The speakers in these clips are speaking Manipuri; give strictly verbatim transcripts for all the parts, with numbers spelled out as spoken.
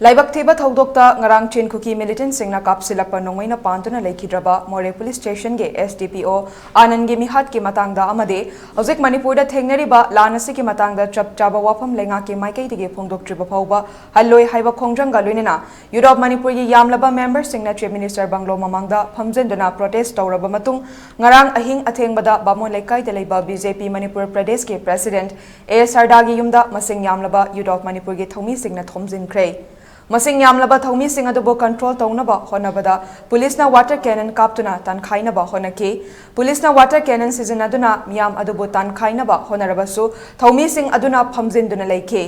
ꯂꯥꯏꯕꯛ ꯊꯤꯕ ꯊꯧꯗꯣꯛꯇ ꯉꯔꯥꯡ ꯆꯤꯟ ꯈꯨꯀꯤ militantꯁꯤꯡꯅ ꯀꯥꯞꯁꯤꯜꯂꯛꯄ ꯅꯣꯡꯃꯩꯅ ꯄꯥꯟꯗꯨꯅ ꯂꯩꯈꯤꯗ꯭ꯔꯕ ꯃꯣꯔꯦ police stationꯒꯤ S D P O ꯑꯥꯅꯟꯒꯤ ꯃꯤꯍꯥꯠꯀꯤ ꯃꯇꯥꯡꯗ ꯑꯃꯗꯤ ꯍꯧꯖꯤꯛ ꯃꯅꯤꯄꯨꯔꯗ ꯊꯦꯡꯅꯔꯤꯕ ꯂꯥꯟ ꯑꯁꯤꯒꯤ ꯃꯇꯥꯡꯗ ꯆꯞ ꯆꯥꯕ ꯋꯥꯐꯝ ꯂꯩꯉꯥꯛꯀꯤ ꯃꯥꯏꯀꯩꯗꯒꯤ ꯐꯣꯡꯗꯣꯛꯇ꯭ꯔꯤꯕ ꯐꯥꯎꯕ ꯍꯜꯂꯣꯏ ꯍꯥꯏꯕ ꯈꯣꯡꯖꯪꯒ ꯂꯣꯏꯅꯅ Youth of Manipurꯒꯤ ꯌꯥꯝꯂꯕ memberꯁꯤꯡꯅ Chief Minister ꯕꯪꯒ꯭ꯂꯣ ꯃꯃꯥꯡꯗ ꯐꯝꯖꯤꯟꯗꯨꯅ protest ꯇꯧꯔꯕ ꯃꯇꯨꯡ, ꯉꯔꯥꯡ ꯑꯍꯤꯡ ꯑꯊꯦꯡꯕꯗ ꯕꯥꯃꯣꯟ ꯂꯩꯀꯥꯏꯗ ꯂꯩꯕ B J P ꯃꯅꯤꯄꯨꯔ ꯄ꯭ꯔꯗꯦꯁꯀꯤ president A Sardaꯒꯤ ꯌꯨꯝꯗ ꯃꯁꯤꯡ ꯌꯥꯝꯂꯕ Youth of Manipurꯒꯤ ꯊꯧꯃꯤꯁꯤꯡꯅ ꯊꯣꯝꯖꯤꯟꯈ꯭ꯔꯦ꯫ ꯃꯁꯤꯡ ꯌꯥꯝꯂꯕ ꯊꯧꯃꯤꯁꯤꯡ ꯑꯗꯨꯕꯨ control ꯇꯧꯅꯕ ꯍꯣꯠꯅꯕꯗ policeꯅ water cannon ꯀꯥꯞꯇꯨꯅ ꯇꯥꯟꯈꯥꯏꯅꯕ ꯍꯣꯠꯅꯈꯤ꯫ Policeꯅ water cannon ꯁꯤꯖꯤꯟꯅꯗꯨꯅ ꯃꯤꯌꯥꯝ ꯑꯗꯨꯕꯨ ꯇꯥꯟꯈꯥꯏꯅꯕ ꯍꯣꯠꯅꯔꯕꯁꯨ ꯊꯧꯃꯤꯁꯤꯡ ꯑꯗꯨꯅ ꯐꯝꯖꯤꯟꯗꯨꯅ ꯂꯩꯈꯤ꯫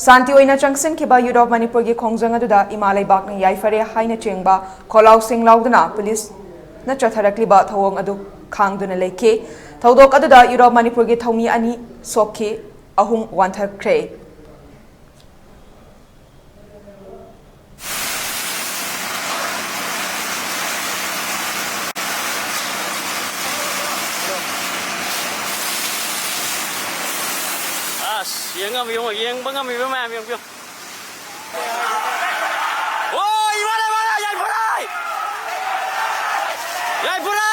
ꯁꯥꯟꯇꯤ ꯑꯣꯏꯅ ꯆꯪꯁꯤꯟꯈꯤꯕ Youth of Manipurꯒꯤ ꯈꯣꯡꯖꯪ ꯑꯗꯨꯗ ꯏꯃꯥ ꯂꯩꯕꯥꯛꯅ ꯌꯥꯏꯐꯔꯦ ꯍꯥꯏꯅ ꯆꯤꯡꯕ ꯈꯣꯜꯂꯥꯎꯁꯤꯡ ꯂꯥꯎꯗꯨꯅ policeꯅ ꯆꯠꯊꯔꯛꯂꯤꯕ ꯊꯧꯑꯣꯡ ꯑꯗꯨ ꯈꯥꯡꯗꯨꯅ ꯂꯩꯈꯤ꯫ ꯊꯧꯗꯣꯛ ꯑꯗꯨꯗ Youth of Manipurꯒꯤ ꯊꯧꯃꯤ ꯑꯅꯤ ꯁꯣꯛꯈꯤ, ꯑꯍꯨꯝ ꯋꯥꯟꯊꯈ꯭ꯔꯦ꯫ ꯑꯁ, ꯌꯦꯡ ꯉꯝꯃꯤ, ꯌꯦꯡꯉꯣ, ꯌꯦꯡꯕ ꯉꯝꯃꯤꯕ ꯃꯌꯥꯝ ꯌꯦꯡꯕꯤꯌꯨ꯫ ꯑꯣ, ꯏꯃꯥꯅ, ꯏꯃꯥꯅ, ꯌꯥꯏꯐꯔꯦ! ꯌꯥꯏꯐꯔꯦ!